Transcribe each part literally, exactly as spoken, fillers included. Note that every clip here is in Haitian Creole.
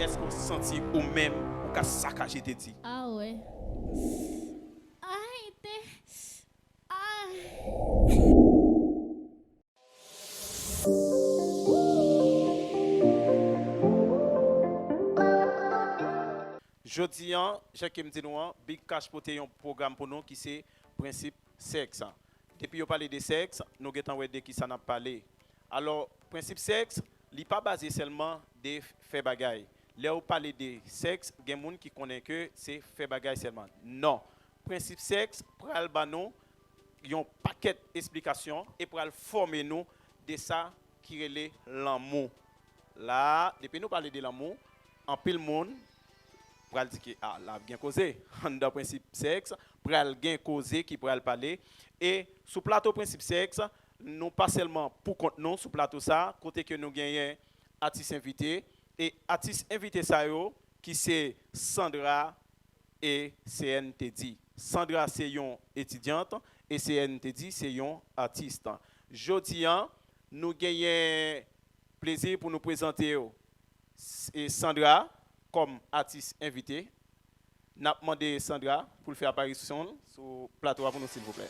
Èske w santi ou menm ou ka sakaje Teddy? Ah ouais. Ay, te. Ah. Jodi an, jan ke m di nou an, Big Cash pote yon pwogram pou nou ki se prensip sèks. Depi yo pale de sèks, nou gentan wè de kisa n ap pale. Alò, prensip sèks, li pa baze sèlman de fè bagay. Lè ou pale de sèks, gen moun ki konnen ke se fè bagay sèlman. Non. Prensip sèks pral ba nou yon pakèt esplikasyon e pral fòme nou de sa ki rele lanmou. La, depi nou pale de lanmou, anpil moun pral di ke, ah, la ap gen koze. Anndan prensip sèks, pral gen koze ki pral pale. E sou plato prensip sèks, nou pa sèlman pou kont nou sou plato sa, kote ke nou genyen atis envite. E atis envite sa yo, ki se Sandra e C N Teddy. Sandra se yon etidyant e C N Teddy se yon atis. Jodi an, nou genyen plezi pou nou prezante w S-, e Sandra kòm atis envite. N ap mande Sandra pou l fè aparisyon l sou plato a pou nou, silvouplè.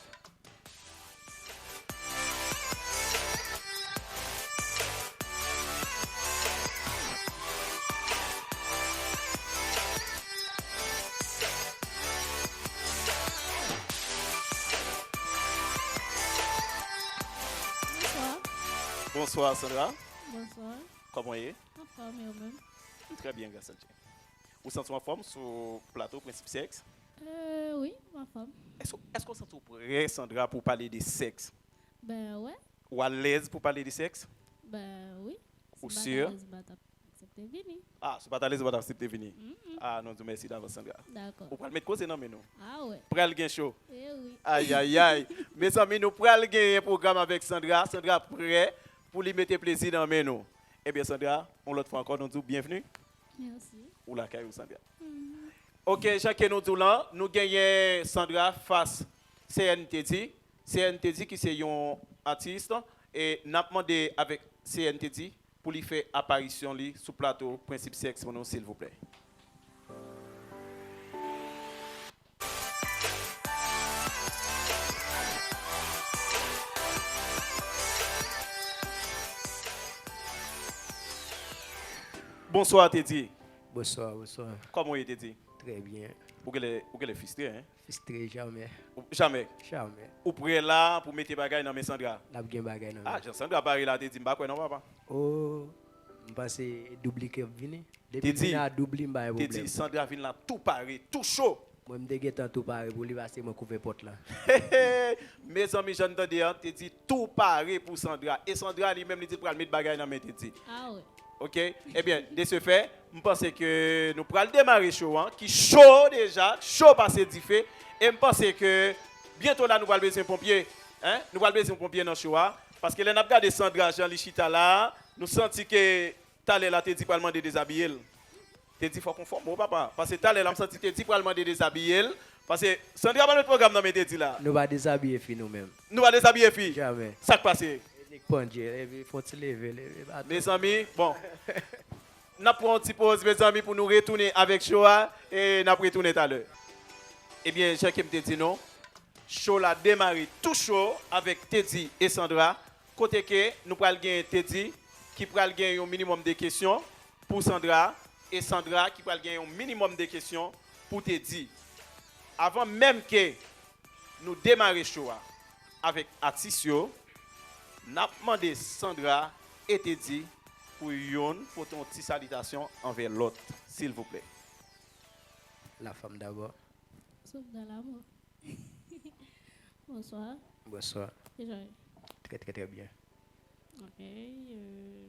Bonswa. Bonswa, Sandra. Bonswa. Kòman w ye? Anfòm, e ou menm? M trè byen, gras a Dye. Ou santi w anfòm sou plato Prensip Sèks? Euh, wi, m anfòm. Èske, èske w santi w prè, Sandra, pou w pale de sèks? Ben, wè. Ou alèz pou w pale de sèks? Ben, wi. Ou si? Si m pa t alèz, m pa t ap aksepte vini. Ah, si w pa t alèz, ou pa t ap aksepte vini. Mm-mm. Ah, nou di w mèsi davans, Sandra. Dakò. Ou pral met koze nan men nou. Ah, wè. Pral gen cho. Eh wi. Ayayay. Mezanmi, nou pral genyen pwogram avèk Sandra. Sandra prè pou li mete plezi nan men nou. Ebyen, Sandra, yon lòt fwa ankò, nou di w byenvni. Mèsi. Ou lakay ou, Sandra. Mhm. Ok, jan ke nou di w lan, nou genyen Sandra fas C N Teddy. C N Teddy ki se yon atis, e n ap mande avèk C N Teddy pou li fè aparisyon li sou plato Prensip Sèks pou nou, silvouplè. Bonswa, Teddy. Bonswa, bonswa. Kòman w ye, Teddy? Trè byen. Ou genlè, ou genlè fristre, en? Fristre, jamè. Ou, jamè? Jamè. Ou prè la pou mete bagay nan men Sandra? N ap gen bagay nan men. Ah, jan Sandra pare la, Teddy, m pa kwè non, papa. Oh, m panse Doubli k ap vini. Depi vini a Doubli, m pa gen pwoblèm. Teddy, Sandra vin la tou pare, tou cho. Mwen, m te gentan tou pare pou li, pase mwen k ouvè pòt la. Mezanmi, jan n tande an, Teddy tou pare pou Sandra. E Sandra, li menm, li di l pral met bagay nan men Teddy. Ah wi. Ok? Ebyen, de ce fait, m panse ke nou pral demare show an, ki cho deja, cho pase dife. E m panse ke byento la, nou pral bezwen ponpye. Hein? Nou pral bezwen ponpye nan show a. Paske lè n ap gade Sandra, jan li chita la, nou santi ke talè la, Teddy pral mande dezabiye l. Teddy, fòk ou fòme w, papa. Paske talè la, m santi Teddy pral mande dezabiye l. Paske Sandra pral met pwogram nan men Teddy la. Nou pa dezabiye fi nou menm. Nou pa dezabiye fi? Jamè. Sa k pase? Nik pandye, leve, fè yon ti leve, leve baton. Mezanmi, bon. N ap pran yon ti poz, mezanmi, pou nou retounen avèk show a. E n ap retounen talè. Ebyen, jan ke m te di nou, show la demare tou cho avèk Teddy e Sandra. Kote ke nou pral gen Teddy ki pral gen yon minimòm de kesyon pou Sandra, e Sandra ki pral gen yon minimòm de kesyon pou Teddy. Avan menm ke nou demare show a avèk atis yo, n ap mande Sandra e Teddy pou youn pote yon ti salitasyon anvè lòt, silvouplè. La femme d'abord. Sauf dans l'amour. Bonswa. Bonswa. Kijan w ye? Trè, trè, trè byen. Ok, euh,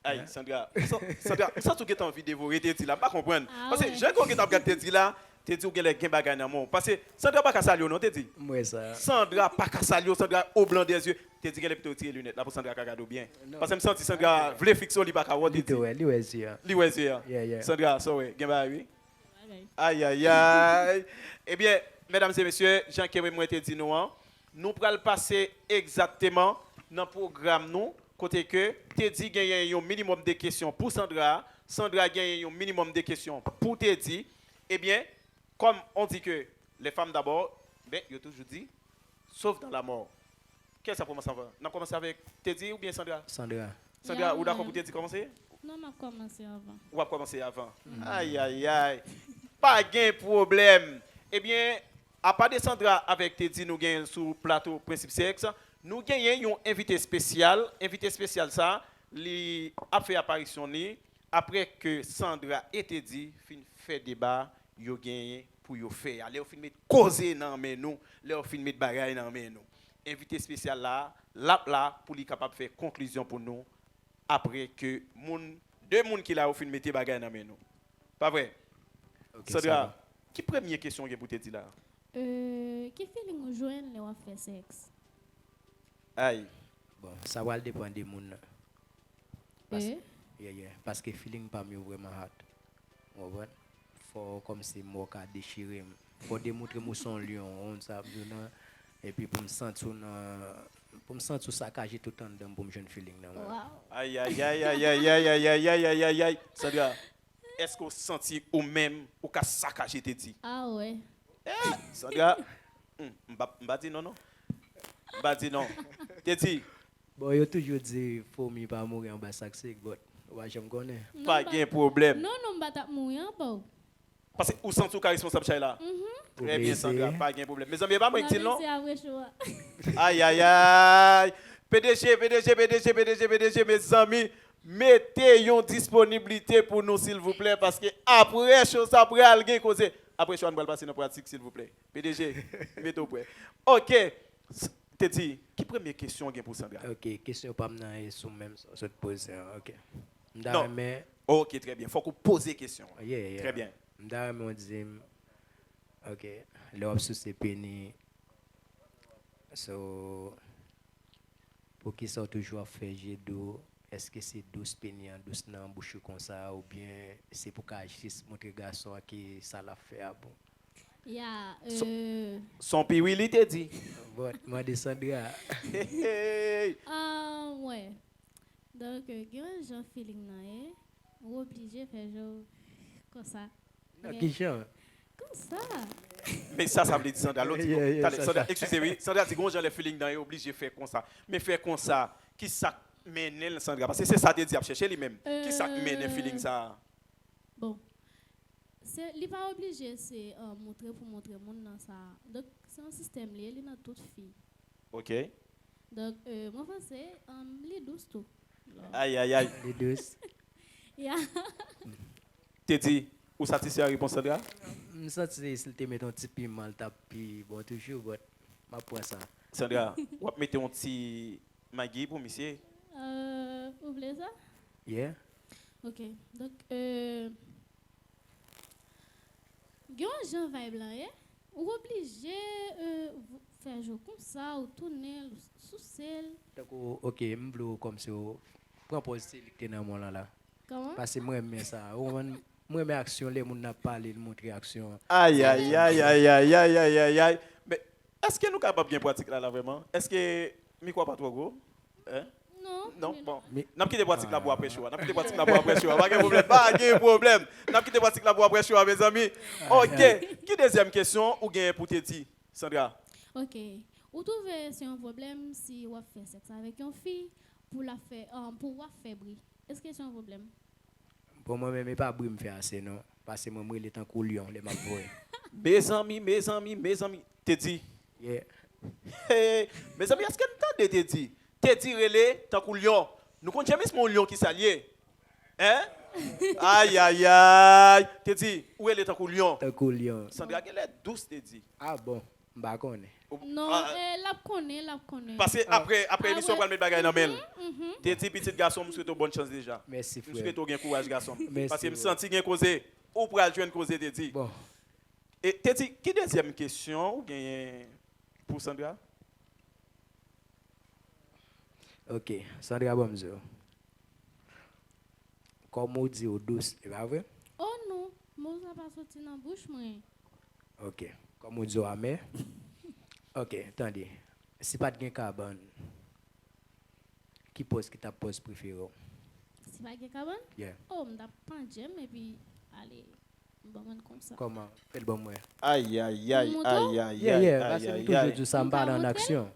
Ay, Sandra, m san-, Sandra, m santi w gentan anvi devore Teddy la, m pa konprann. Ah, paske jan ke w gentan ap gad Teddy la, Teddy ou genlè gen bagay nan men w. Paske Sandra pa ka salye w non, Teddy. M wè sa. Sandra pa ka salye w, Sandra o blan dèzye. Teddy genlè pito retire linèt la pou Sandra ka gade w byen. Non. Paske m santi Sandra vle fikse w, li pa ka wè w, Teddy. Li wè, li wè zye a. Li wè zye a. Yeah, yeah. Sandra, sa w wè, gen bagay wi. Ayayay. Ebyen, medam e mesye, jan ke mwen te di nou an, nou pral pase egzakteman nan pwogram nou, kote ke Teddy genyen yon minimòm de kesyon pou Sandra, Sandra genyen yon minimòm de kesyon pou Teddy, ebyen, comme on dit que les femmes d'abord, ben, yo toujou di, sauf dans la mort. Kiyès k ap kòmanse anvan? N ap kòmanse avèk Teddy oubyen Sandra? Sandra. Sandra, ou dakò pou Teddy kòmanse? Non, m ap kòmanse avan. Ou ap kòmanse avan. Ay, ay, ay. Pa gen pwoblèm. Ebyen, apa de Sandra avèk Teddy nou genyen sou plato Prensip Sèks, nou genyen yon envite espesyal. Envite espesyal sa, li ap fè aparisyon li apre ke Sandra e Teddy fin fè deba yo genyen pou yo fè a. Lè yo fin met koze nan men nou, lè yo fin met bagay nan men nou. Envite espesyal la, l ap la pou li kapab fè konklizyon pou nou apre ke moun, de moun ki la yo fin mete bagay nan men nou. Pa vre? Ok, Sandra, sa va. Ki premye kesyon w gen pou Teddy la? Euh, ki feeling ou jwenn lè w ap fè sèks? Ay. Bon, sa pral depann de moun nan. Pas, yeah, yeah. Paske feeling pa m yo vrèman hot. Ou konprann? Fò kòmsi mò ka dechire m. Fò w demontre m ou se yon lyon, ou konn sa m di w nan. Epi pou m santi w nan, pou m santi w sakaje tout anndan m pou m jwenn feeling nan, mwen. Wow. Ay, ay, ay, ay, ay, ay, ay, ay, ay, ay, ay, ay. Sandra, èske w santi ou menm ou ka sakaje Teddy? Ah wè. Eh, Sandra, hmm, m pa, m pa di non, non. M pa di non. Teddy. Bon, yo toujou di foumi pa mouri anba sak sik, but ou pa janm konnen. Non, pa gen pwoblèm. Non, non, m pa t ap mouri anba w. Paske ou santi w ka responsab chay la. Mhm. Trè byen, Sandra, pa gen pwoblèm. Mezanmi, e pa mwen ki di l non. Ay, ay, ay. P D G, P D G, P D G, P D G, P D G, mezanmi, mete yon disponiblite pou nou, silvouplè, paske apre cho sa pral gen koze. Apre cho a, nou pral pase nan pratik, silvouplè. P D G, mete w prè. Ok. S-, Teddy, ki premye kesyon w gen pou Sandra? Ok, kesyon pa m nan e sou menm sa w sot poze an, ok. M ta renmen. Ok, trè byen. Fòk ou poze kesyon an. Yeah, yeah. Trè byen. M ta renmen w di m, ok, lè w ap souse peni, so, poukisa w toujou ap fè je dou? Èske se dous peni an dous nan bouch ou konsa, oubyen se pou ka jis montre gason an ke sa l ap fè a bon? Ya, euh, son piwi li te di. Bon, mande Sandra. Hey, hey. Ah, wè. Donk, euh, gen yon jan feeling nan ye, ou oblije fè je w konsa. Nan ki jan? Konsa. Men sa, sa vle di, Sandra, lè w di yeah, yeah, tande, Sandra, eskize wi, Sandra di gon jan lè feeling nan ye oblije fè konsa. Men fè konsa, ki sa k mennen l, Sandra? Paske se sa Teddy ap chèche li menm. Ki sa k mennen feeling sa? Bon. Se, li pa oblije se, euh, montre pou montre moun nan sa. Donk, se yon sistèm li ye, li nan tout fi. Ok. Donk, euh, mwen panse, um, li dous tou. Ay, ay, ay. Li dous. Ya. Teddy, ou satisfè a repons Sandra? M santi si l te met yon ti piman, l t ap pi bon toujou, but m ap pran sa. Sandra, w ap mete yon ti Maggi pou misye? Euh, ou vle sa? Yeah. Ok. Donk, euh, gen yon jan vibe lan ye, ou oblije, euh, fè je w konsa, ou tounen l, ou souse l. Tankou, ok, m vle w kòmsi w pran pòz se li k te nan men w lan la. Kòman? Paske mwen renmen sa. Ou konprann? Mwen renmen aksyon, lè moun nan ap pale, l montre aksyon. Ay, ay, ay, ay, ay, ay, ay, ay, ay. Men, èske nou kapab gen pratik la, la, vrèman? Èske mikwo a pa twò gwo? Hein? Non, non, bon. N ap kite pratik la pou apre cho a. N ap kite pratik la pou apre cho a. Pa gen pwoblèm, pa gen pwoblèm. N ap kite pratik la pou apre cho a, mezanmi. Ok. Ki dezyèm kesyon ou genyen pou Teddy, Sandra? Ok. Ou twouve se yon pwoblèm si w ap fè sèks avèk yon fi pou l ap fè, um, pou w ap fè bri? Èske se yon pwoblèm? Bon, mwen menm, e pa bri m fè ase, non. Paske mwen, m rele tankou lyon lè m ap voye. Mezanmi, mezanmi, mezanmi. Teddy. Yeah. Hey, mezanmi, èske n tande Teddy? Teddy rele tankou lyon. Nou konn James, men yon lyon ki sa l ye? Hein? Ay, ay, ay. Teddy, ou rele tankou lyon. Tankou lyon. Sandra genlè dous, Teddy. Ah bon? M pa konnen. Non, ah, eh, l ap konnen, l ap konnen. Paske apre, apre emisyon, pral met bagay nan men l. Mhm. Teddy, pitit gason, m swete w bòn chans deja. Mèsi, frè. M swete w gen kouraj, gason m. Mèsi, frè. Paske m santi gen koze. Ou pral jwenn koze, Teddy. Bon. E, Teddy, ki dezyèm kesyon ou genyen pou Sandra? Ok, Sandra, ban m di w. Kòm ou di ou dous, e pa vre? Oh non, mo sa pa soti nan bouch mwen. Ok. Kòm ou di ou amè. Ok, tande. Si pa t gen kabann, ki pòz ki t ap pòz prefere w? Si pa gen kabann? Yeah. Oh, m t ap pandye m epi ale. M ban mwen konsa. Kòman? Fè l ban mwen. Ay, ay, ay, Montre w? ay, ay, Yeah, ay, yeah, ay, paske m ay, toujou ay. di w sa, m Ou ka pale an montre l? aksyon.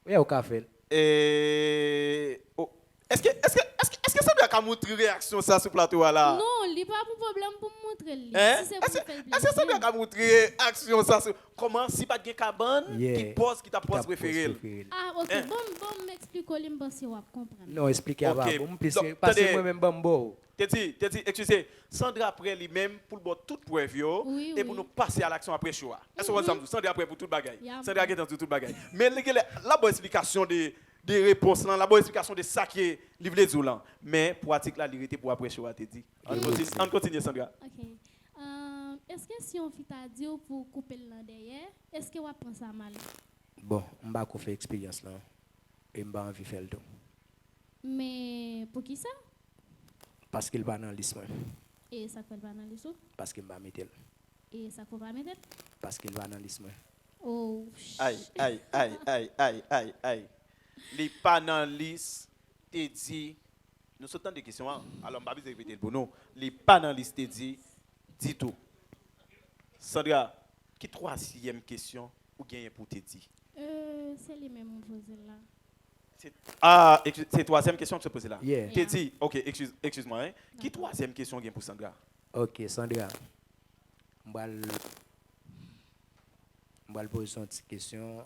Yeah, ou ka fè l. Eh, oh, èske, èske, èske, èske Sandra ka montre reaksyon sa sou plato a la? Non, li pa pou pwoblèm pou m montre l li. Hein? Si se pou Èske, m fè l èske Sandra plezi. Ka montre aksyon sa sou kòman si pa t gen kabann Yeah. Ki pòz ki t ap Ki t pòz ap pòz prefere l? prefere l. Ah, ok. Hein? Bon, bon, m eksplike w li, m panse w ap konprann. Non, eksplike a pa Ok. bon. M plis Donk, pase tande. Mwen menm ban m ba w. Te di, te di, eskize, Sandra prè li menm pou l ba w tout prèv yo Wi, e pou wi. Nou pase a laksyon apre show a. Èske w konn sa m di w? Sandra prè pou tout bagay. Ya, Sandra man. Gentan di w tout bagay. Men li genlè, l ap ba w esplikasyon de, de repons lan, l ap ba w esplikasyon de sa ke li vle di w lan. Men pwatik la, li rete pou apre show a, te di. Ann Li kontinye, rete. Ann kontinye, Sandra. Ok. Euh, èske si yon fi ta di w pou w koupe l nan dèyè, èske w ap pran sa mal? Bon, m pa ko fè eksperyans lan. E m pa anvi fè l tou. Men poukisa? Paske l pa nan lis mwen. E sa k fè l pa nan lis ou? Paske m pa mete l. E sa k fè w pa mete l? Paske l pa nan lis mwen. Oh, Ay, ay, ay, ay, ay, ay, ay. Li pa nan lis, te di. Nou sot tande kesyon an. Alò, m pa bezwen repete l pou nou. Li pa nan lis, te di, ditou. Sandra, ki twazyèm kesyon ou genyen pou w te di? Euh, se li menm ou poze l la. Se, ah, eskiz, se twazyèm kesyon ke w poze la. Yeah. Te Yeah. di, ok, eskiz, eskiz mwen, hein. Ki Dakò. Twazyèm kesyon w gen pou Sandra? Ok, Sandra. M pral, m pral poze yon ti kesyon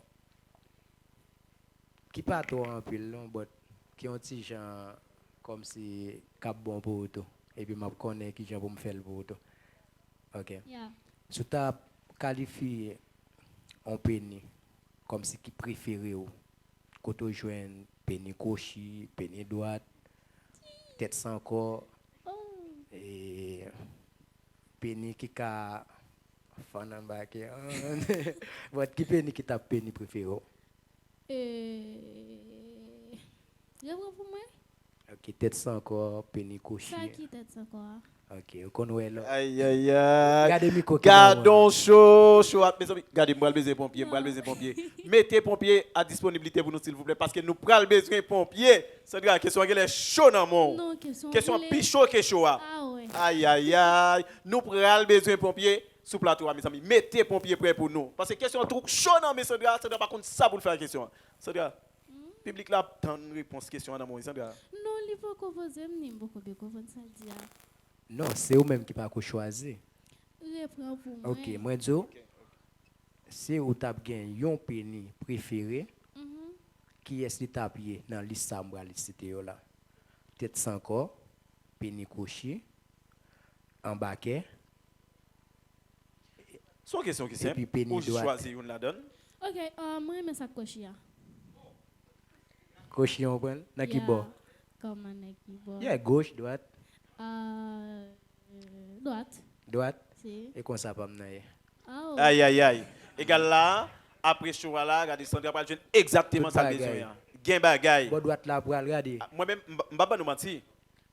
ki pa twò anpil non, but ki yon ti jan kòmsi k ap bon pou ou tou. Epi m ap konnen ki jan pou m fè l pou ou tou. Ok. Yeah. Si w ta kalifye yon peni kòmsi ki prefere w, kote w jwenn peni kwochi, peni dwat, tèt san kò, Oh. e peni ki ka fann anba ke an. But ki peni ki t ap peni prefere w? Euh, repran pou mwen. Ok, tèt san kò, peni kwochi. Sa ki tèt san kò a? Ok, ou konn wè lò. Ay, ay, ay. Gade mikwo ki nan Gadon men. Cho, Cho ap, mezanmi. Gade, m pral bezwen ponpye, m pral bezwen ponpye. Mete ponpye a disponibite pou nou, silvouplè, paske nou pral bezwen ponpye. Sandra, kesyon an genlè cho nan men w. Non, kesyon Kesyon an boule. Pi cho ke cho a. Ah, wè. Ay, ay, ay. Nou pral bezwen ponpye sou plato a, mezanmi. Mete ponpye prè pou nou. Paske kesyon an twò cho nan men Sandra, Sandra pa konn sa pou l fè ak kesyon an. Sandra, piblik la ap tann repons kesyon an nan men w, Sandra. Non, li poko poze m ni, m poko byen konprann sa l di a. Non, se ou menm ki pa ko chwazi. Repran pou mwen. Ok, mwen di w, si ou t ap gen yon peni prefere, Mhm. kiyès li t ap ye nan lis sa m pral site yo la? Tèt san kò, peni kwochi, anbakè, Se yon kesyon ki senp. Epi peni Ou dwat. Chwazi youn ladan l. Ok, euh, mwen renmen sa k kwochi a. Kwochi an pran l? Nan ki bò? Kòman nan ki bò? Yeah, goch, dwat. Euh, dwat. Dwat? Si. E konsa pa m nan ye. Oh. Ay, ay, ay. Egal la, apre show a la, gade Sandra pral jwenn egzakteman Tout sa l bagay. bezwen an. Gen bagay. Bò dwat la pral gade. Mwen menm, m pa- m pa ban nou manti.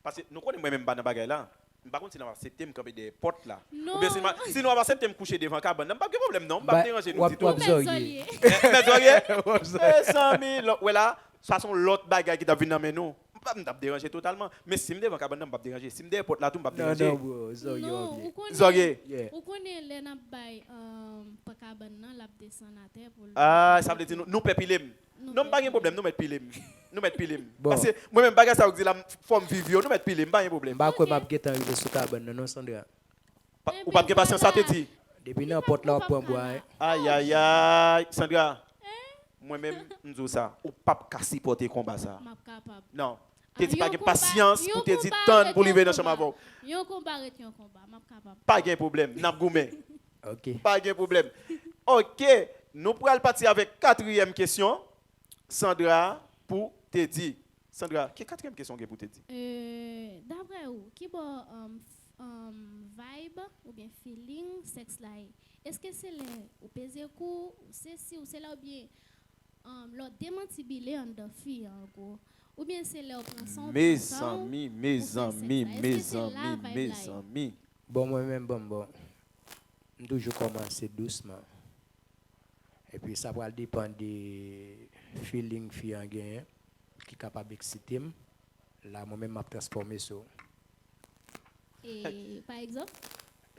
Paske nou konnen mwen menm m pa nan bagay la. M pa konn si n ap aksepte m kanpe dèyè pòt la. Non. Oubyen si, n a- si nou ap aksepte m kouche devan kabann nan, m p ap gen pwòblèm non. M p ap Ba- deranje w nou ap- ditou. w ap zòrye. Eh, mèt zòrye? Mezanmi, lò- wè la, sa se yon lòt bagay ki t ap vin nan men nou. M p ap, m t ap deranje totalman. Men si m devan kabann nan, m p ap deranje. Si m dèyè pòt la tou, m p ap Non, deranje. non, bro, zòrye, Non, ok. ou konnen, Zòrye. Yeah. Ou konnen lè n ap bay um, pa kabann nan, l ap desann atè pou l. Ah, sa vle di nou, nou pè pile m. Nou Non, m pè pa gen pile. Pwoblèm, nou mèt pile m. Nou mèt pile m. Bon. Paske mwen menm bagay sa ou di la, m- fò m viv yo, nou mèt pile m, pa gen pwoblèm. M pa kwè m Ok. ap gentan rive sou kabann nan, non, Sandra. Pa- Ou p ap gen pasyans sa te di. Depi nan pòt la w ap pran bwa, eh. Ay, ay, ay. Sandra, mwen menm, m di w sa, ou p ap ka sipòte konba sa. M ap kapab. Non. Ah, Te di pa yon gen konba- pasyans yon pou te di konba tann ret pou yon rive nan chanm konba. avè w. Yon konba ret yon konba. M ap kapab. Pa gen pwoblèm, n ap goumen. Ok. Pa gen pwoblèm. Ok, nou pral pati avèk katriyèm kesyon. Sandra, pou te di. Sandra, ki katriyèm kesyon w gen pou te di? Euh, daprè ou, ki bò um, f- um, vibe oubyen feeling sèks la ye? Èske se lè ou peze kou, ou sesi, ou se lè oubyen um, lè w demantibile anndan fi an, an gwo? Oubyen se lè w pran san w pran san w, Mezanmi, ou fè mezanmi, sèks la? Èske se la mezanmi, vibe la ye? Mezanmi. Bon, mwen menm, bon, bon. M toujou kòmanse dousman. Epi sa pral depann de feeling fi an genyen. ki kapab eksite m, la mwen menm m ap transfòme sou. E, pa egzanp?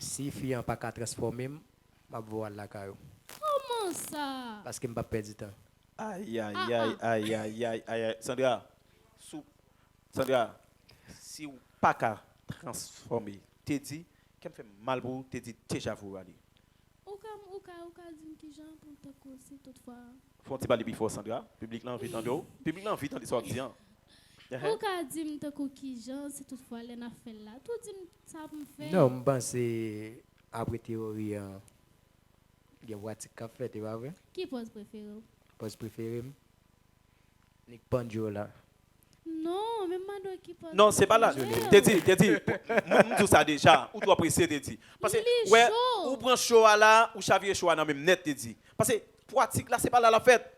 Si fi an pa ka transfòme m, m ap voye al lakay ou. Kòman sa? Paske m p ap pèdi tan. Ayayay, ayayay, ayayay. Sandra, sou, Sandra, si w pa ka transfòme Teddy, kè m fè m mal pou ou, Teddy deja voye w ale. Ou ka, ou ka, ou ka di m kijan pou m tankou si toutfwa. Fè yon ti pale pi fò, Sandra. Piblik la anvi tande w. Piblik la anvi tande sa w ap di an. Ou ka di m tankou kijan si toutfwa lè n ap fè l la. Tou di m sa pou m fè. Non, m panse apre teyori an, gen pratik k ap fèt, e pa vre? Ki pòz prefere w? Pòz prefere m? Nick Pandjola. Non, men m mande w ki pòz. Non, se pa la. Teddy, Teddy, mwen m di w sa deja, ou twò prese, Teddy. Paske, wè, ou pran cho a la, ou chavire cho a nan men m nèt, Teddy. Paske, pratik la, se pa la l ap fèt.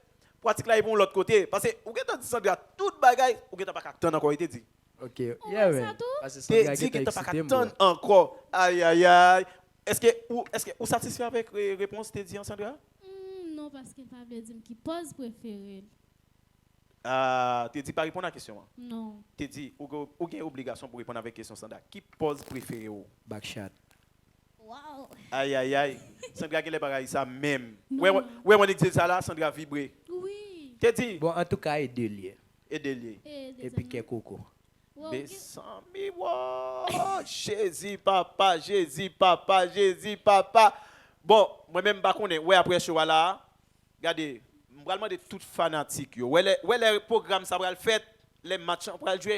Pratik la, e pou yon lòt kote. Paske, ou gentan di Sandra tout bagay, ou gentan pa ka tann ankò, e Teddy. Ok, yeah, man. Paske Sandra gentan eksite m, bro. Tann ankò. Ayayay. Èske ou, èske ou satisfè avèk re- repons Teddy an, Sandra? Hmm, non, paske l pa vle di m ki pòz prefere l. Ah, Teddy pa reponn a kesyon an. Non. Teddy, ou, gen- ou gen obligasyon pou reponn avèk kesyon Sandra. Ki pòz prefere w? Backshot. Wow. Ayayay. Sandra genlè pa rayi sa menm. Wè, wè, wè, mwen di sa la, Sandra vibre. Wi. Teddy. Bon, antouka, e de l ye. E de l ye. Epi kè koko. Mezanmi, wo! Jezi papa, Jezi papa, Jezi papa. Bon, mwen menm m pa konnen. Wè, apre show a la, gade, m pral mande tout fanatik yo. Wè lè, wè lè pwogram sa pral fèt, lè match an pral jwe,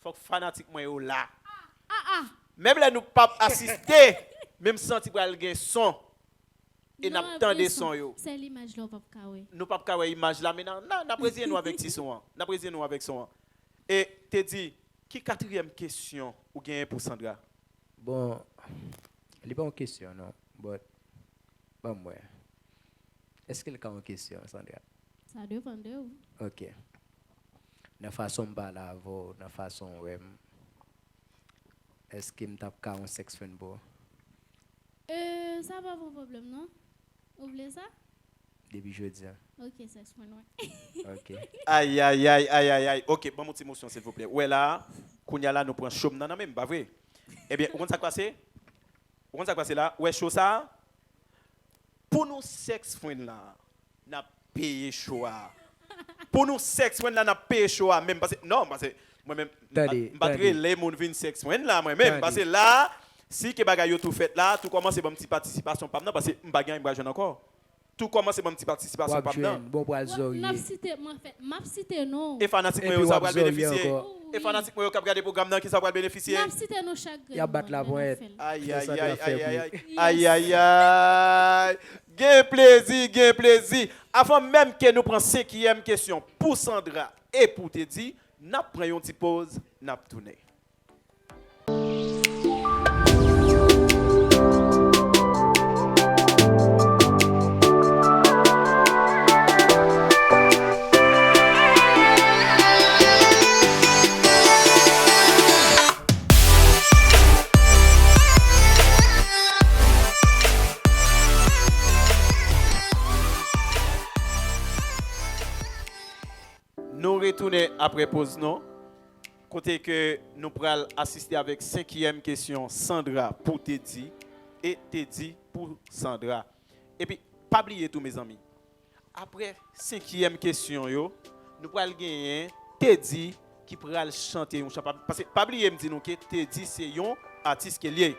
fòk fanatik mwen yo la. Ah, ah. Menm lè nou p ap asiste, men m santi pral gen son. E n ap tande son yo. Sèl imaj la w p ap ka wè. Nou p ap ka wè imaj la, men n a- n a- n ap reziye nou avèk ti son an. N ap reziye nou avèk son an. E Teddy, ki katriyèm kesyon ou genyen pou Sandra? Bon, li pa yon kesyon, non. But, ban m wè. Èske l ka yon kesyon, Sandra? Sa depann de ou. Ok. Nan fason m pale avè w, nan fason w wè m, èske m t ap ka yon sex friend pou ou? Euh, sa pa yon pwoblèm, non. Ou vle sa? Depi jodi a. Ok, sex friend, wè. Ok. Ayayay, ayayay. Ok, ban m yon ti motion, silvouplè. Ou wè la, kounye a la, nou pran show m nan nan men m, pa vre? Ebyen, ou konn sa k pase? Ou konn sa k pase la? Ou wè show sa a? Pou nou sex friend la, n ap peye show a. Pou nou sex friend la, n ap peye show a menm. Paske, non, paske mwen menm, m pa- m pa t rele moun vin sex friend la, mwen menm. Paske la, si ke bagay yo tou fèt la, tou kòmanse ban m ti patisipasyon pa m nan, paske m pa gen anyen m pral jwenn ankò. Tou kòmanse ban m ti patisipasyon pa m nan. Bon, pral zòrye. N ap site, mwen fè, m ap site non. E fanatik mwen yo, sa pral benefisye. E fanatik mwen yo k ap gade pwogram nan, ki sa pral benefisye? N ap site non chak grenn moun lè n ap fè l. Ayayay, ayayay. Ayayay. Gen plezi, gen plezi. Avan menm ke nou pran senkyèm kesyon pou Sandra e pou Teddy, n ap pran yon ti poz, n ap tounen. Nou retounen apre poz nou, kote ke nou pral asiste avèk senkyèm kesyon Sandra pou Teddy e Teddy pou Sandra. Epi, pa bliye tou, mezanmi, apre senkyèm kesyon yo, nou pral genyen Teddy ki pral chante yon chan. Pa- Paske, pa bliye m di nou ke Teddy se yon atis ke l ye.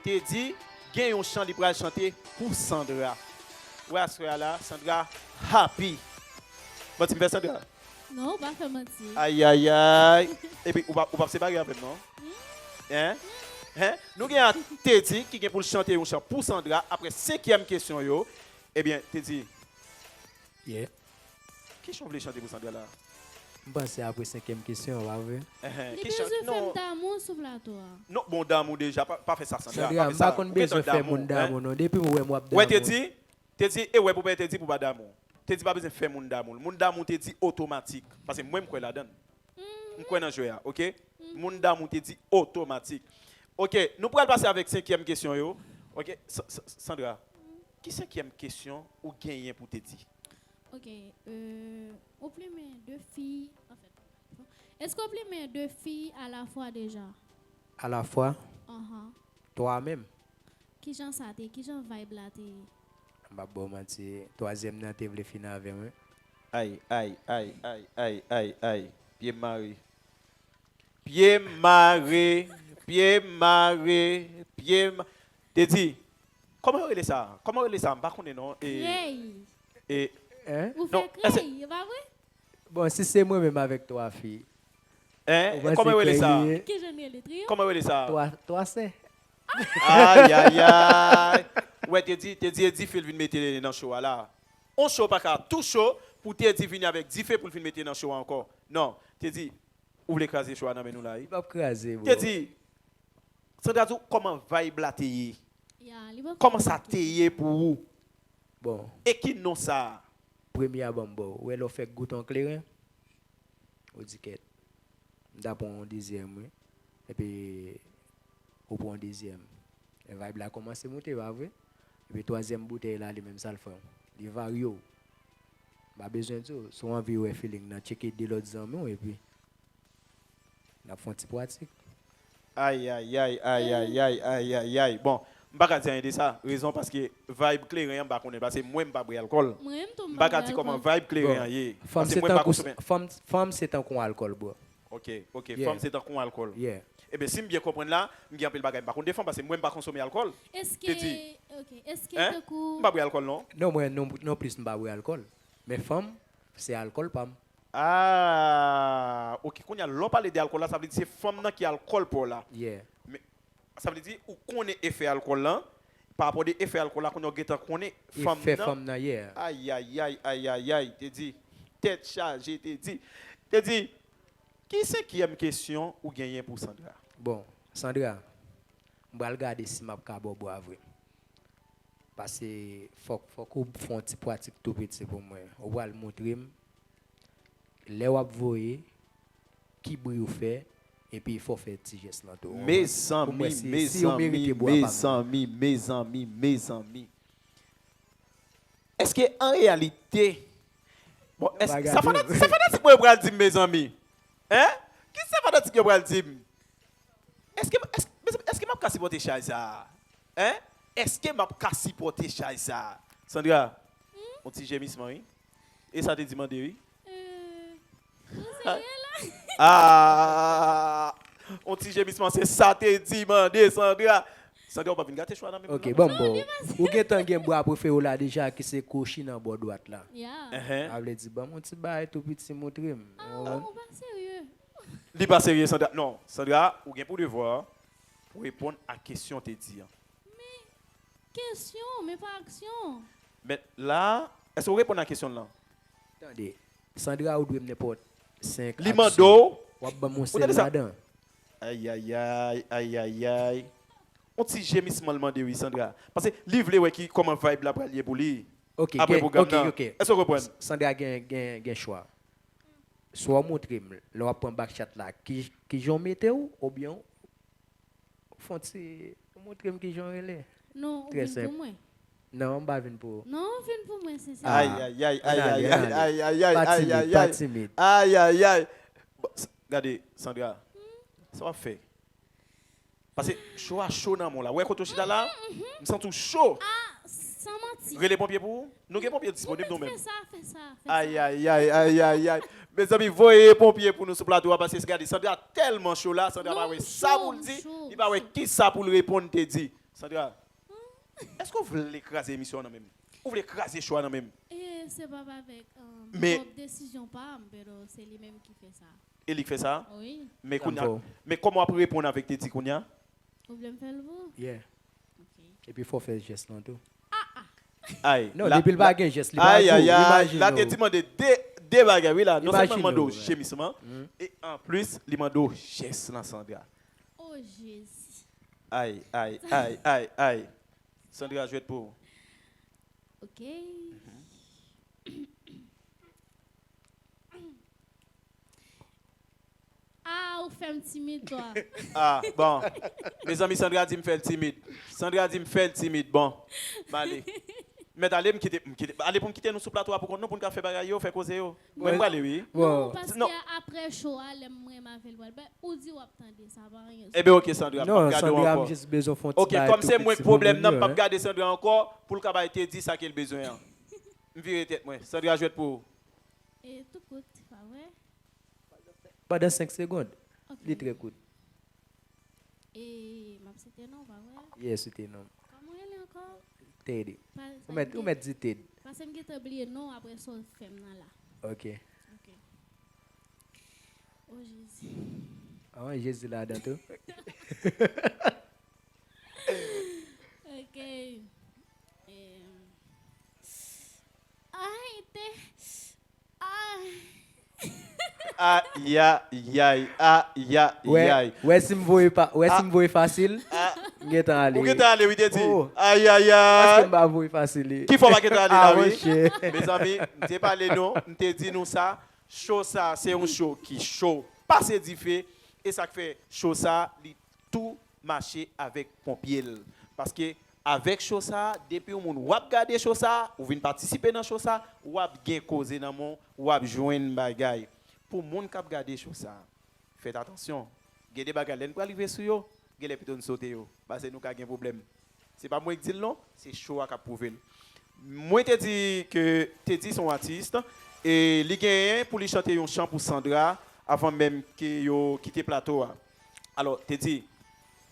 Teddy gen yon chan li pral chante pou Sandra. Ou wè aswè a la, Sandra happy. Manti m fè Sandra? Non, ou pa fè manti. Ayayay. Epi, ou pa, ou p ap separe avè m, non? Hein? Hein? Nou gen a Teddy ki gen pou l chante yon chan pou Sandra apre senkyèm kesyon yo. Ebyen, Teddy. Yeah. Ki chan w vle chante pou Sandra la? M panse apre senkyèm kesyon, pa vre? Ehe, Li ki chan- bezwen fè m non. Damou sou plato a. Non, bon, damou deja, pa, pa fè sa, Sandra. Sandra, Pa fè m sa. pa konn Ou gentan bezwen fè damou, moun damou, hein? non. Depi m wè m w ap Wè, damou. Teddy? Teddy, e wè pou pa Teddy pou pa damou. Teddy pa bezwen fè moun damou. Moun damou Teddy otomatik. Paske mwen, m kwè ladan l. M kwè nan jwè a, ok? Moun damou Teddy otomatik. Ok, nou pral pase avèk senkyèm kesyon yo. Ok, Sa- Sa- Sandra, ki senkyèm kesyon ou genyen pou Teddy? Ok, euh, ou plimen de fi, anfèt, Èske w plimen de fi alafwa deja? Alafwa, Anhan. twa menm. Kijan sa te ye? Kijan vibe la te ye? M ap ba w manti, twazyèm nan te vle fin avè mwen. Ay, ay, ay, ay, ay, ay, ay. Pye m mare. Pye m mare. Pye m mare. Pye m. Te di, kòman yo rele sa? Kòman yo rele sa? M pa konnen non. E, Krèy! E, Hein? Ou fè Non, èske- krèy, e pa vre? Bon, si se mwen menm avèk twa fi. Hein? Kòman yo rele sa? Kijan yo rele? Trio? Kòman yo rele sa? Twa, twa sè. Ay, ay, ay. Wè, te di, te di e dife l vin mete nan show a la. On show pa ka tou cho pou te di vini avèk dife pou l vin mete nan show a ankò. Non, te di, ou vle kraze show a nan men nou la, wi. M ap kraze, bro. Te di, Sandra di w kòman vibe la te ye? Ya, li pa Kòman sa te ye pou ou? Bon, E ki non sa? Premye a ban m ba w. Ou wè lè w fèk goute yon kleren, ou di kèt. M ta pran yon dezyèm, wi. Epi, ou pran yon dezyèm. E vibe la kòmanse moute, pa vre? Epi twazyèm boutèy la, li menm sa l fè. Li varye w. M pa bezwen di w, si w anvi wè feeling nan, tcheke de lòt zanmi w, epi n ap fè yon ti pratik. Ay, ay, ay, ay, ay, ay, ay, ay, ay. Bon, m pa ka di anyen de sa. Rezon paske vibe kleren an m pa konnen. Paske mwen m pa bwè alkòl. Mwen menm tou m M pa ka di kòman vibe kleren an ye. Fanm Paske se mwen m pa tankou konsome. Fanm, fanm se tankou yon alkòl, bro. Ok, ok. Yeah. Fanm se tankou yon alkòl. Yeah. Ebyen, si m byen konprann la, m gen anpil bagay m pa konn defan paske mwen m pa konsome alkòl. Èske, Te di. Ok, èske Hein? tankou M pa bwè alkòl non. Non, mwen non, non plis m pa bwè alkòl. Men fanm, se alkòl pa m. Ah, ok. Kounye a, lè w pale de alkòl la, sa vle di se fanm nan ki alkòl pou w la. Yeah. Men, sa vle di ou konnen efè alkòl lan, pa rapò de efè alkòl la, kounye a w gentan konnen fanm Efè nan. Fanm nan, yeah. Ay, ay, ay, ay, ay, ay, te di. Tèt chaje, te di. Te di, ki senkyèm kesyon ou genyen pou Sandra? Bon, Sandra, m pral gade si m ap ka ba w bwa vre. Paske fòk, fòk ou fè yon ti pratik tou piti pou mwen. Ou pral montre m lè w ap voye, ki bri ou fè, epi fò w fè ti jès lan tou. Pou mwen si, si ou Mezanmi, merite mezanmi, bwa pa mwen. Mezanmi, mezanmi, mezanmi. Èske an reyalite, bon, Yo pa èske gade sa w. fanatik, sa fanatik mwen yo pral di m, mezanmi? Hein? Ki sa fanatik yo pral di m? Èske, èske, mezanmi, èske m ap ka sipòte chay sa a? Hein? Èske m ap ka sipòte chay sa a? Sandra, yon ti jemisman, wi. E sa te di mande, wi. Euh, ou serye la? Ah! On ti jemisman, se sa te di mande, Sandra. Sandra, ou pa vin gate chwa nan men moun Ok, nan, ban m non? ba w. Ou gentan gen bwa prefere w la deja ki se kwochi nan bò dwat la. Ya. Ehe. Sa vle di, ban m yon ti bagay tou piti montre m. Ah, ou pa serye. Li pa serye, Sandra. Non, Sandra, ou gen pou devwa pou reponn a kesyon te di an. Men kesyon, men pa aksyon. Men la, èske ou reponn a kesyon lan? Tande, Sandra ou dwe m nenpòt senk Li aksyon. mande w. W ap ban m yon Ou tande sèl sa? Ladan. Ay, ay, ay, ay, ay, ay. On ti jemisman l mande wi, Sandra. Paske li vle wè ki kòman vibe la pral ye pou li. Ok, Apre gen- pwogram ok, nan. Ok. Èske w konprann? Sandra gen, gen, gen chwa. Swa w montre m, lè w ap pran back shot la, ki, ki jan w mete w, oubyen w fè yon ti, w montre m ki jan w rele. Non, ou Trè vin senp. Pou mwen. Non, m pa vin pou ou. Non, ou vin pou mwen, sensè. Ah, Ay, ay, ay, ann ay, ale, ay, ann ale. ay, ay, ay, Pa ay, timid, ay, pa ay. Timid. Ay, ay, ay. Bon, s- gade, Sandra, sa w ap fè? Paske cho a cho nan men w la. Wè kote w chita la? M santi w cho. Ah, san manti. Rele ponpye pou ou? Nou gen ponpye disponib nou Fè menm. Sa, fè sa, fè sa. Ay, ay, ay, ay, ay, ay. Mezanmi, voye ponpye pou nou sou plato a paske gade, Sandra tèlman cho la, Sandra pa wè sa pou l di, li pa wè ki sa pou l reponn te di. Sandra, èske w vle kraze emisyon an nan men m? Ou vle kraze cho a nan men m? E se pa avèk um, Men- pwòp desizyon pa m, pero se li menm ki fè sa. E li k fè sa? Wi. Men kounye a, Tanpou. Men kòman w ap reponn avèk te di kounye a? Ou vle m fè l pou ou? Yeah. Ok. Epi fò w fè jès lan tou. Ay, Non, la- depi l pa la- gen jès, li pa Ay, di w, ay, ay, imajine la te w. Di mande de, de bagay, wi, la. Non sèlman Imajine mande w w, yeah. jemisman, e anplis, li mande w jès lan, Sandra. Oh, Jezi. Ay, ay, ay, ay, ay. Sandra, jwèt pou ou. Ok. Ah, ou fè m timid, twa. Ah, bon. Mezanmi, Sandra di m fè l timid. Sandra di m fè l timid. Bon, m ale. Mèt ale, m kite, m kite, ale pou m kite nou sou plato a pou kont nou, pou n ka fè bagay yo, fè koze yo. Mwen, m prale, wi. Non, paske non. Apre show a, lè m renmen avè l pral bay, ou di w ap tande, sa pa anyen. Ebyen, oke, Sandra, m p ap gade w ankò. Oke, kòm se mwen k pwoblèm nan, m p ap gade Sandra ankò pou l ka bay Teddy sa ke l bezwen an. M vire tèt mwen. Sandra, jwèt pou ou. E tou kout, pa vre? Pandan senk segonn. Li trè kout. E m ap site non, pa vre? Yes, site non. Kòman w rele ankò? Teddy. Ou mèt, ou mèt di Ted. Paske m gentan bliye non apre sa w fè m nan la. Ok. Ok. O Jezi. Ah, Jezi ladan tou. Ok. Em, Ay, te. Ay. Ayayay, ayayay. Wè si m voye pa, wè si m voye fasil. M gentan ale. Ou gentan ale, wi, Teddy. Ayayay. Paske m pa voye fasil. Ki fè w pa gentan ale la, wi. Mezanmi, m te pale nou, m te di nou sa. Show sa, se yon show ki cho. Pase dife. E sa k fè show sa, li tou mache avèk ponpye l. Paske avèk show sa, depi yon moun w ap gade show sa, ou vin patisipe nan show sa, w ap gen koze nan men w, w ap jwenn bagay. Pou moun k ap gade show sa, fèt atansyon. Gen de bagay lè n pral rive sou yo, genlè pito n sote yo. Paske nou ka gen pwoblèm. Se pa mwen k di l non, se show a k ap pwouve l. Mwen te di ke Teddy se yon atis e li genyen pou li chante yon chan pou Sandra avan menm ke yo kite plato a. Alò, Teddy,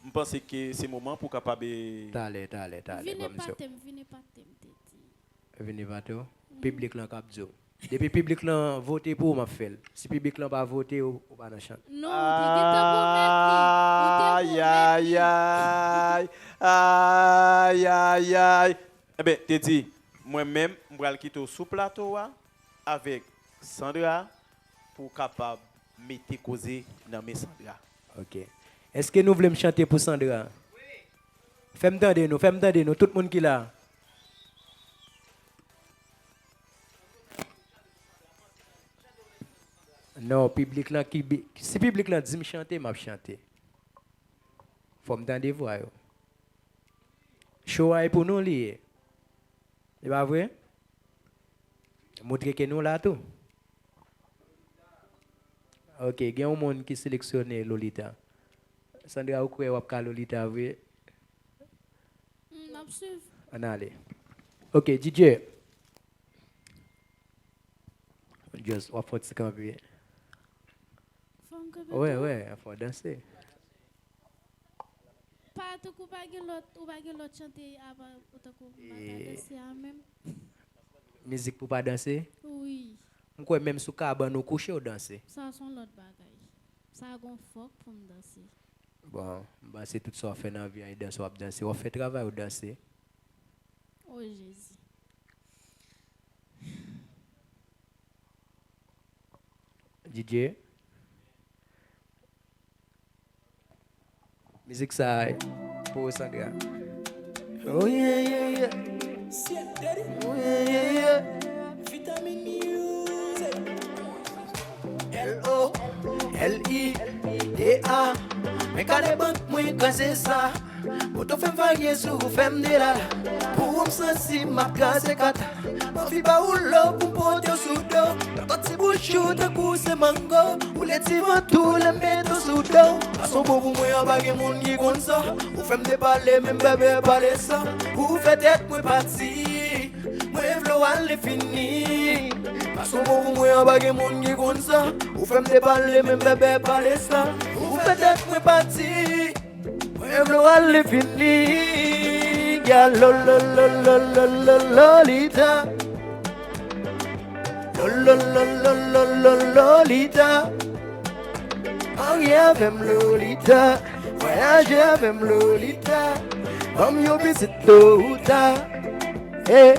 m panse ke se moman pou w kapab. Talè, talè, talè. Vin epate m, vin epate m, Teddy. Vin epate w? Piblik lan k ap di w. Depi piblik lan vote pou ou, m ap fè l. Si piblik lan pa vote, ou, ou pa nan chan. Non, ou te gentan pwomèt li. Ou te pwomèt li. Ayayay. Ayayay. Enben, Teddy, mwen menm, m pral kite w sou plato a avèk Sandra pou w kapab mete koze nan men Sandra. Ok. Èske nou vle m chante pou Sandra? Fè m tande nou, fè m tande nou, tout moun ki la. Non, piblik lan ki bi-, si piblik lan di m chante, m ap chante. Fò m tande vwa yo. Cho a e pou nou li ye. E pa vre? Montre ke nou la tou. Ok, gen yon moun ki seleksyone Lolita. Sandra, ou kwè w ap ka Lolita vre? M ap swiv. Ann ale. Ok, DJ. Just, w ap fè yon ti kanpe. Fò m kanpe tou? Wè, wè, fò w danse. Pa tankou pa gen lòt, ou pa gen lòt chante apa tankou m pa ka danse a menm. Mizik pou pa danse? Wi. M kwè menm sou kabann ou kouche ou danse. Sa se yon lòt bagay. Sa gon fòk pou m danse. Bon, m panse tout sa w ap fè nan vi a e danse w ap danse. W ap fè travay ou danse. O Jezi. DJ. Mizik sa a pou ou Sandra. Oh yeah yeah yeah. Oh yeah yeah yeah. Vitamin Music. L O L I D A. Men kale bank mwen kraze sa. Moto fè m varye sou fè m delala. Pou ou m santi m ap kraze kata. M anvi ba ou love pou m pote w sou do. Nan ti bouch ou tankou se mango. Ou ledi vant ou lè m mete w sou do. Pase w bon pou mwen an pa gen moun ki konn sa. Ou fè m depale menm bèbè pale sa. Ou fè tèt mwen pati. Mwen vle w al enfini. Pase w bon pou mwen an pa gen moun ki konn sa. Ou fè m depale menm bèbè pale sa. Ou fè tèt mwen pati. Mwen vle w al enfini. Gya lo lo lo lo lo lo Lolita. Lo lo lo lo lo lo Lolita. Marye avè m Lolita. Vwayaje avè m Lolita. Ban m yon pitit tôt ou tard. Hey,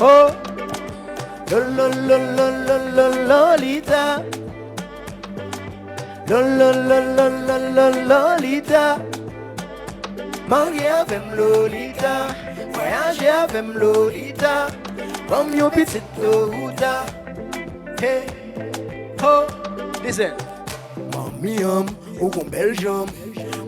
oh. Lo lo lo lo lo lo Lolita. Lo lo lo lo lo lo Lolita. Marye avè m Lolita. Vwayaje avè m Lolita. Ban m yon pitit tôt ou tard. Hey, ho, listen. Manmi an m, ou gon bèl janm.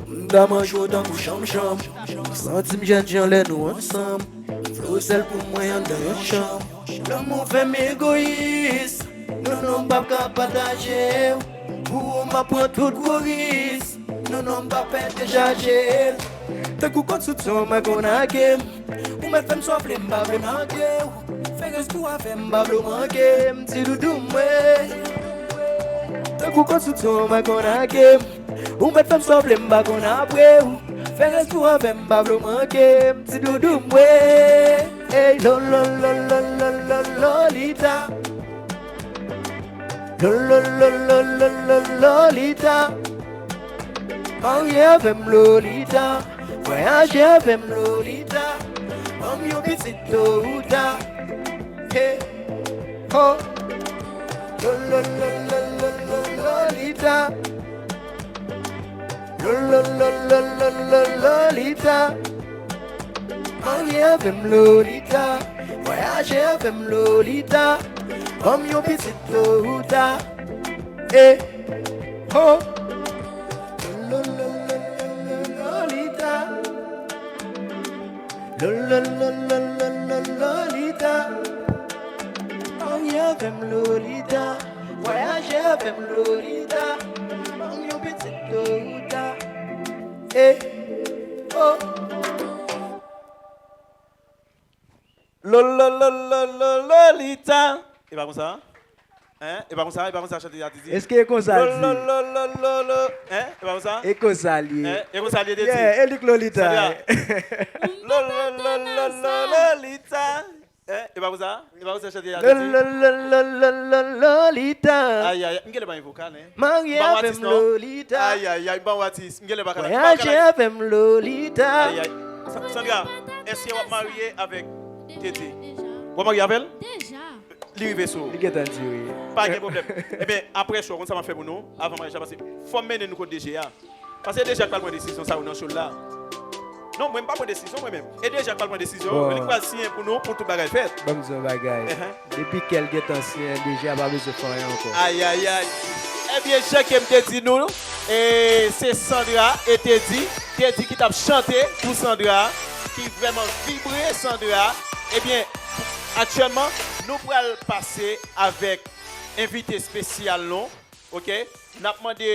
M ta manje w tankou chanm chanm. M santi m jènjan lè nou ansanm. M vle Ou sèl pou mwen anndan yon chanm. Lanmou fè m egoyis. Non, non, m p ap ka pataje w. Pou ou, m ap pran tout gwo risk. Non, non, m p ap pè dechaje. Tankou kòd sou ton, mwen konn ake m. Ou mèt fè m swafle, m pa vle manke w. Fè rès tou avè m, m pa vle w manke m, ti doudou mwen. Tankou kòd sou ton, mwen konn ake m. Ou mèt fè m swafle, m pa konn apre w. Fè rès tou avè m, m pa vle w manke m, ti doudou mwen. Ey, lo, lo, lo, lo, lo, lo, Lolita. Lo, lo, lo, lo, lo, lo, Lolita. Marye avè m, Lolita. Vwayaje avè m, Lolita. Ban m yon pitit tôt ou ta. Hey, ho. Lo, lo, lo, lo, lo, lo, Lolita. Lo, lo, lo, lo, lo, lo, Lolita. Marye avè m, Lolita. Vwayaje avè m, Lolita. Ban m yon pitit tôt ou ta. Eh, ho. Lo, lo, lo, lo, lo, Lolita. Lo, lo, lo, lo, lo, lo, Lolita. Marye avè m, Lolita. Vwayaje avè m, Lolita. Ban m yon pitit tôt ou ta. Eh, oh. Lo, lo, lo, lo, lo, Lolita. E pa konsa? Hein? E pa konsa, e pa konsa chante a, Titi? Èske e konsa l di? Lo, lo, lo, lo, lo, lo. Hein? E pa konsa? E konsa l ye. Hein? E konsa l ye, Titi? Yeah, e li k Lolita. Sandra. Lo, lo, lo, lo, lo, Lolita. Hein? E pa konsa? E pa konsa chante a, Titi? Lo, lo, lo, lo, lo, lo, Lolita. Ay, ay, ay. M genlè pa gen vokal, hein. Marye avè m, Lolita. Ay, ay, ay, m pa yon atis. M genlè pa ka. Vwayaje avè m, Lolita. Ay, ay. Sa-, Sandra, èske w ap marye avèk Teddy? W ap marye avè l? Deja. Li rive sou ou. Li gentan di wi. Pa gen pwoblèm. Ebyen, apre show, konn sa m ap fè pou nou, avan maryaj la, paske fò m mennen nou kot D J a. Paske D J a k pral pran desizyon sa yo nan show la. Non, mwen m pa pran desizyon mwen menm. E D J a k pral pran desizyon, bon, li pral siyen pou nou, pou tout bagay fèt. Ban m di yon bagay. Depi kè l gentan siyen, D J a pa bezwen fè anyen ankò. Ay, ay, ay. Ebyen, jan ke m te di nou, e se Sandra e Teddy. Teddy ki t ap chante pou Sandra, ki vrèman vibre Sandra. Ebyen, aktyèlman, nou pral pase avèk envite espesyal nou, oke? N ap mande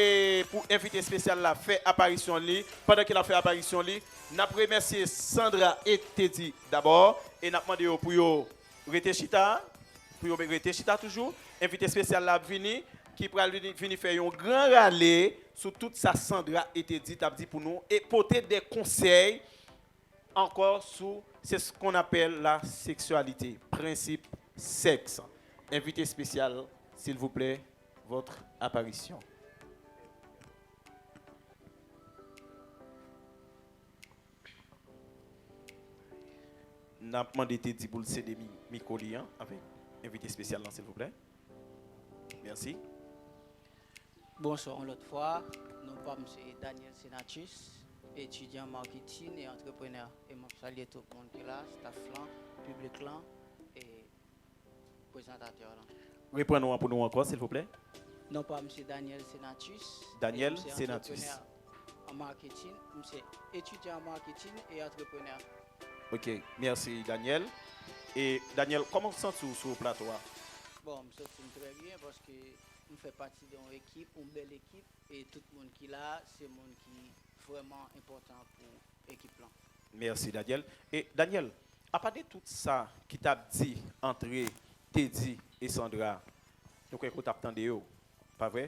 pou envite espesyal la fè aparisyon li. Pandan ke l ap fè aparisyon li, n ap remèsye Sandra e Teddy dabò, e n ap mande yo pou yo rete chita, pou yo rete chita toujou. Envite espesyal la ap vini, ki pral vini, vini fè yon gran rale sou tout sa Sandra e Teddy t ap di pou nou, e pote de konsèy ankò sou, c'est ce qu'on appelle la sexualité, prensip sèks. Envite espesyal, silvouplè, votre apparition. N ap mande Teddy pou l sede mi-, mikwo li an avèk envite espesyal lan, silvouplè. Mèsi. Bonswa yon lòt fwa. Non pa m se Daniel Senatus, etidyan marketing e antreprenè. E m ap salye tout moun ki la, staff lan, piblik lan, e prezantatè lan. Reprann non an pou nou ankò, silvouplè. Non pa m se Daniel Senatus. Daniel Senatus. E m se antreprenè an marketing. M se etidyan an marketing e antreprenè. Ok, mèsi, Daniel. E, Daniel, kòman w santi w sou plato a? Bon, m santi m trè byen paske m fè pati de yon ekip, yon bèl ekip, e tout moun ki la, se moun ki vrèman enpòtan pou ekip lan. Mèsi, Daniel. E, Daniel, apa de tout sa ki t ap di antre Teddy e Sandra, nou kwè ke w t ap tande yo, pa vre?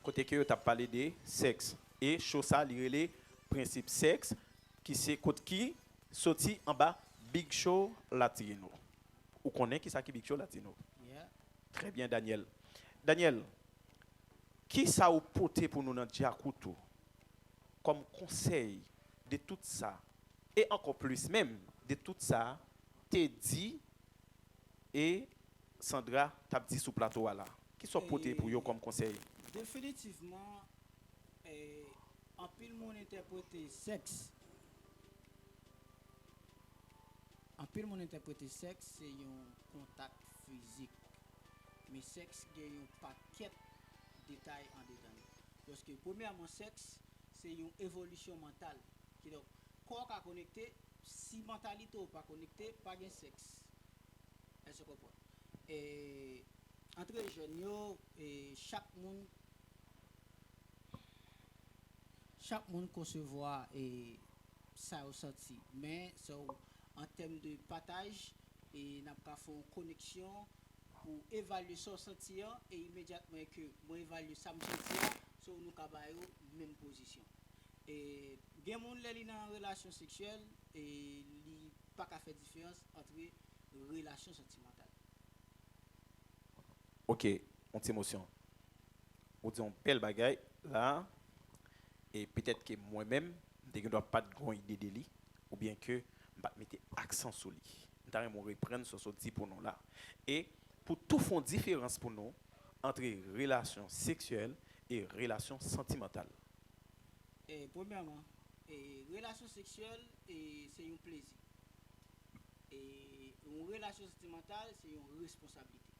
Kote ke yo t ap pale de sèks. E show sa, li rele Prensip Sèks, ki se kot ki soti anba Big Show Latino. Ou konnen kisa ki Big Show Latino? Yeah. Trè byen, Daniel. Daniel, kisa ou pote pou nou nan djakout ou kòm konsèy de tout sa, e ankò plis menm de tout sa Teddy e Sandra t ap di sou plato a la? Kisa w pote pou yo kòm konsèy? Definitivman, e, anpil moun entèprete sèks, anpil moun entèprete sèks se yon kontak fizik. Men sèks gen yon pakèt detay andedan li. Paske, premyèman, sèks se yon evolisyon mantal. Kidonk, kò w ka konekte, si mantalite w pa konekte, pa gen sèks. Èske w konprann? E, antre jèn yo, e, chak moun, chak moun konsevwa, e, sa yo santi. Men, so, an tèm de pataj, e, n ap ka fè yon koneksyon pou evalye sa w santi an, e imedyatman ke mwen evalye sa m santi an, so, nou ka ba yo menm pozisyon. E gen moun, lè li nan relasyon seksyèl, e li pa ka fè diferans antre relasyon santimantal. Ok, yon ti emosyon. Ou di yon bèl bagay la, e petèt ke mwen menm, m te gen dwa pa t gon ide de li, oubyen ke m pa t mete aksan sou li. M ta renmen w reprann sa w sot di pou nou la. E pou tou fè yon diferans pou nou antre relasyon seksyèl e relasyon santimantal. E, premyèman, e, relasyon seksyèl, e, se yon plezi. E yon relasyon santimantal, se yon responsablite.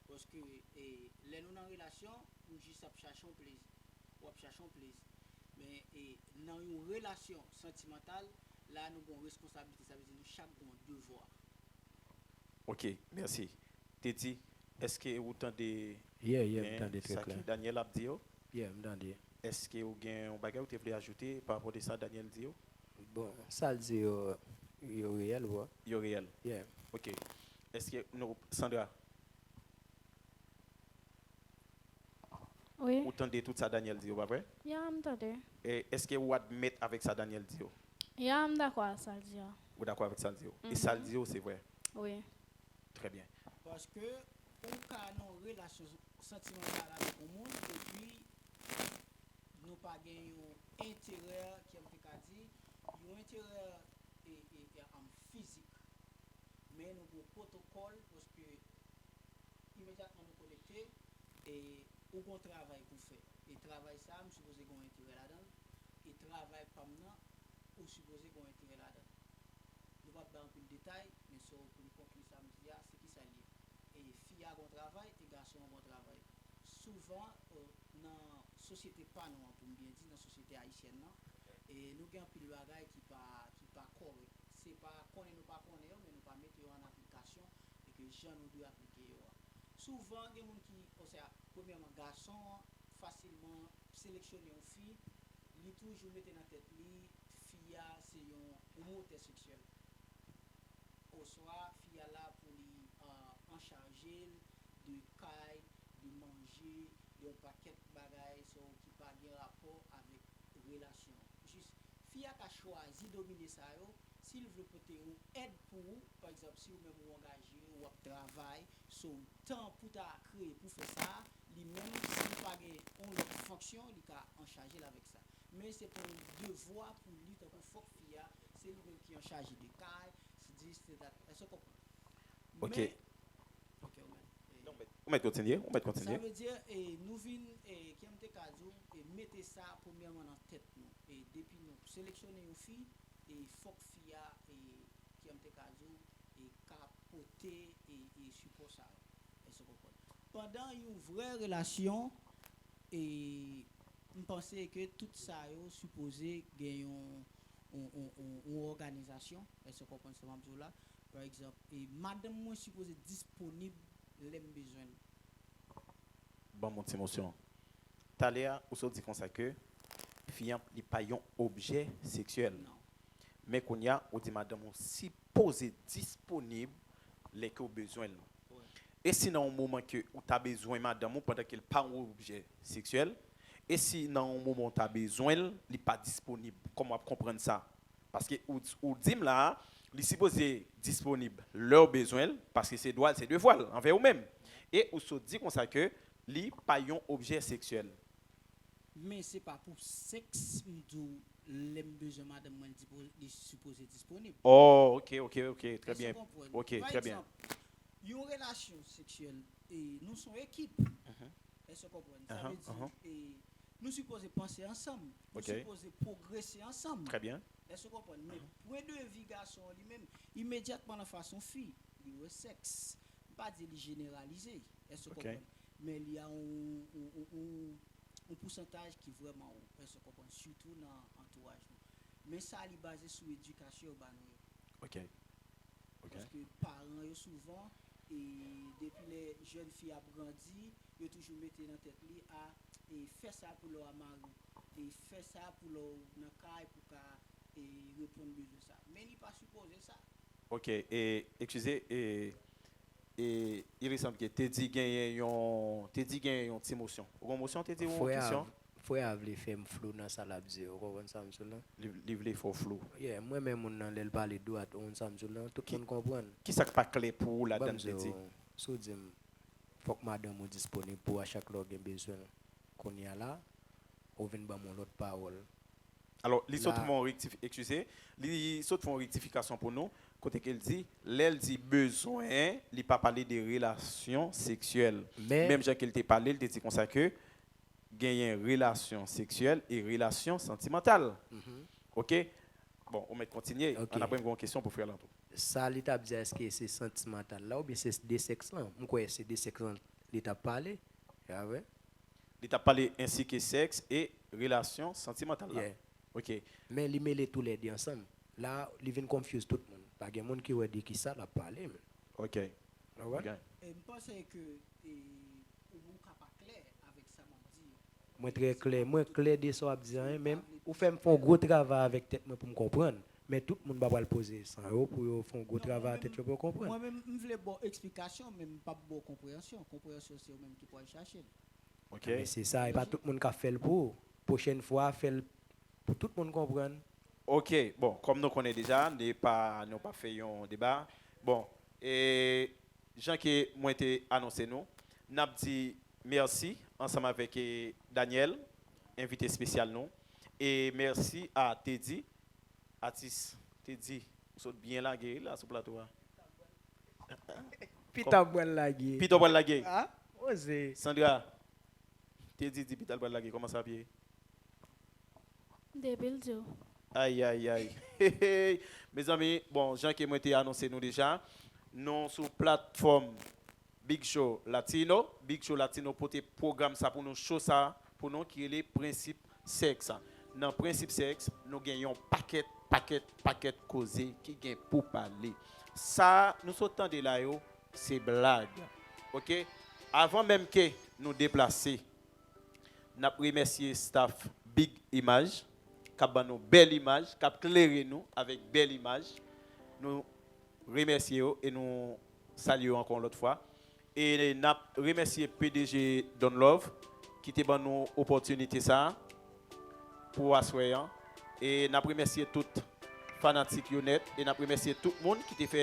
Paske, e, lè nou nan relasyon, nou jis ap chache yon plezi. W ap chache yon plezi. Men, e, nan yon relasyon santimantal, la nou gen yon responsablite, sa vle di nou chak gen yon devwa. Ok, mèsi. Teddy, èske ou tande Yeah, yeah, m tande trè sa klè. Ke Daniel ap di yo? Yeah, m tande. Èske ou gen yon bagay ou te vle ajoute pa rapò de sa Daniel di yo? Bon, sa l di yo, yo reyèl, bro. Yo reyèl. Yeah. Ok. Èske nou, Sandra, Wi. Ou tande tout sa Daniel di yo, pa vre? Ya, m tande. E èske ou admèt avèk sa Daniel di yo? Ya, m dakò ak sa l di a. Ou dakò avèk sa l di yo? E sa l di yo, se vre? Wi. Trè byen. Paske ou ka nan yon relasyon santimantal avèk yon moun, epi nou pa gen yon enterè, kè m te ka di, yon enterè e, e, e, um, fizik. Men nou gen pwotokòl, paske imedyatman nou konekte, e ou gen yon travay pou fè. E travay sa a, m sipoze gen yon enterè ladan l. E travay pa m nan, ou sipoze gen yon enterè ladan l. Nou p ap bay anpil detay, men so pou n konkli sa m di a, se kisa l ye. E fi a gen yon travay, e gason an gen yon travay. Souvan, nan sosyete pa nou an, pou m byen di, nan sosyete ayisyèn nan, e nou gen anpil bagay ki pa, ki pa kòrèk. Se pa konnen nou pa konnen yo, men nou pa mete yo an aplikasyon, e ke jan nou dwe aplike yo a. Souvan, gen moun ki, osea, premyèman, gason an fasilman seleksyone yon fi, li toujou mete nan tèt li, fi a se yon, yon motè seksyèl. Oswa, fi a la pou li anchaje l de kay, de manje, de yon pakèt bagay, so, ki pa gen rapò avèk relasyon an. Jis, fi a ka chwazi domine sa yo, si l vle pote yon èd pou ou, pa egzanp, si ou menm ou angaje, w ap travay, so, tan pou ta kreye pou fè sa, li menm, si l pa gen yon lòt fonksyon, li ka anchaje l avèk sa. Men se pa yon devwa pou li, tankou fòk fi a, se li menm ki anchaje de kay, se dis, se dat. Èske w konprann? Ok. Men, ok, ou mèt. E, Ou mèt kontinye, ou mèt sa kontinye. Vle di, e, nou vin, e, kè m te ka di w, e, mete sa premyèman nan tèt nou. E depi nou seleksyone yon fi, e fòk fi a, e, kè m te ka di w, e, ka pote, e, e sipò sa yo. Èske w konprann? Pandan yon vrè relasyon, e, m panse ke tout sa yo sipoze gen yon, yon, yon, yon, yon òganizasyon. Èske w konprann sa m ap di w la? Pa egzanp, e, madanm mwen sipoze disponib lè m bezwen l. Ban m yon ti emosyon. Talè a, ou sot di konsa ke fi an, li pa yon objè seksyèl. Non. Men kounye a, ou di madanm ou sipoze disponib lè ke w bezwen l. Wi. E si nan yon moman ke ou ta bezwen madanm ou pandan ke l pa yon objè seksyèl, e si nan yon moman ou ta bezwen l, li pa disponib, kòman w ap konprann sa? Paske ou, ou di m la, li sipoze disponib lè w bezwen l, paske se dwa l, se devwa l anvè ou menm. E ou sot di konsa ke li pa yon objè seksyèl. Men se pa pou sèks m di w lè m bezwen madanm mwen, li sipo-, li sipoze disponib. Oh, ok, ok, ok, trè Èske byen. w konprann? Ok, Pa trè byen. Egzanp, yon relasyon seksyèl, e nou se yon ekip. Èske w konprann? Sa Ahan, vle di, ahan. e, nou sipoze panse ansanm. Nou Ok. Sipoze pwogrese ansanm. Trè byen. Èske w konprann? Men pwen de vi gason an li menm, imedyatman nan fason fi, li wè sèks. M pa di li jeneralize. Èske w Ok. Konprann? Men li a yon, yon, yon, yon, yon pousantaj ki vrèman wo. Èske w konprann? Sitou nan antouraj nou. Men sa li baze sou edikasyon yo ba nou yo. Ok. Ok. Paske paran yo souvan, e depi lè jèn fi ap grandi, yo toujou mete nan tèt li a, e fè sa pou lè w a mari w, e fè sa pou lè w nan kay pou ka e reponn bezwen sa. Men li pa sipoze sa. Ok, e, eskize, e, e, il me semble que Teddy genyen yon, Teddy genyen yon ti mosyon. Ou gen yon mosyon, Teddy, ou yon Frè a, kesyon? Frè a vle fè m flou nan sa l ap di, ou konprann sa m sou la? Li, li vle fè w flou. Yeah, mwen menm moun nan lè l pale dwat, ou konn sa m sou la, tout Ki- moun konprann. Kisa k pa klè pou ou Ban ladan m di Teddy? w, si w di m, fòk madanm ou disponib pou a chak lè w gen bezwen l. Kounye a la, ou vin ban m yon lòt pawòl. Alò, li sot La- fè yon rektif, eskize, li sot fè yon rektifikasyon pou nou, kote ke l di, lè l di bezwen, li pa pale de relasyon seksyèl. Men, Menm jan ke l te pale, l te di konsa ke genyen relasyon seksyèl e relasyon santimantal. Mhm. Ok? Bon, ou mèt kontinye. Ok. Ann apre m gen yon kesyon pou frè lan tou. Sa li t ap di a, èske se santimantal la oubyen se de sèks lan? M kwè se de sèks lan li t ap pale. Ya vre? Li t ap pale ensi ke sèks e relasyon santimantal la. Yeah. Ok. Men li mele toulède ansanm. La, li vin confuse tout moun. Pa gen moun ki wè de ki sa l ap pale, men. Ok. Ou wè? Ok. E m panse ke e, ou, ou ka pa klè avèk sa m ap di yo. Mwen trè klè. Mwen klè de sa w ap di an, men ou fè m fè yon gwo travay avèk tèt mwen pou m konprann. Men tout moun pa pral poze san yo pou yo fè yon gwo Non, travay mwen a tèt menm- yo pou yo konprann. Mwen menm, m vle ba w eksplikasyon, men m p ap ba w konpreyansyon. Konpreyansyon, se ou menm ki pral chache l. Ok. Men se sa, e pa tout moun k ap fè l pou ou. Pwochèn fwa, fè l pou tout moun konprann. Ok, bon, kòm nou konnen deja, nou pa, nou pa fè yon deba. Bon, e jan ke mwen te anonse nou, n ap di mèsi ansanm avèk e, Daniel, envite espesyal nou. E mèsi a Teddy, atis Teddy, ou sot byen lage wi la sou plato a. Pita pral lage. Pita pral lage. Ah, oze. Sandra, Teddy di Pita pral lage, kòman sa ap ye? Depi l di w. Ay, ay, ay. Mezanmi, bon, jan ke mwen te anonse nou deja, nou sou platfòm Big Show Latino. Big Show Latino pote pwogram sa pou nou, show sa pou nou ki rele Prensip Sèks. Nan Prensip Sèks, nou gen yon pakèt, pakèt, pakèt koze ki gen pou pale. Sa nou sot tande la yo, se blag. Ok? Avan menm ke nou deplase, n ap remèsye staff Big Image k ap ban nou bèl imaj, k ap klere nou avèk bèl imaj. Nou remèsye yo e nou salye yo ankò yon lòt fwa. E n ap remèsye P D G Don Love ki te ban nou opòtinite sa a pou aswè an. E n ap remèsye tout fanatik yo nèt e n ap remèsye tout moun ki te fè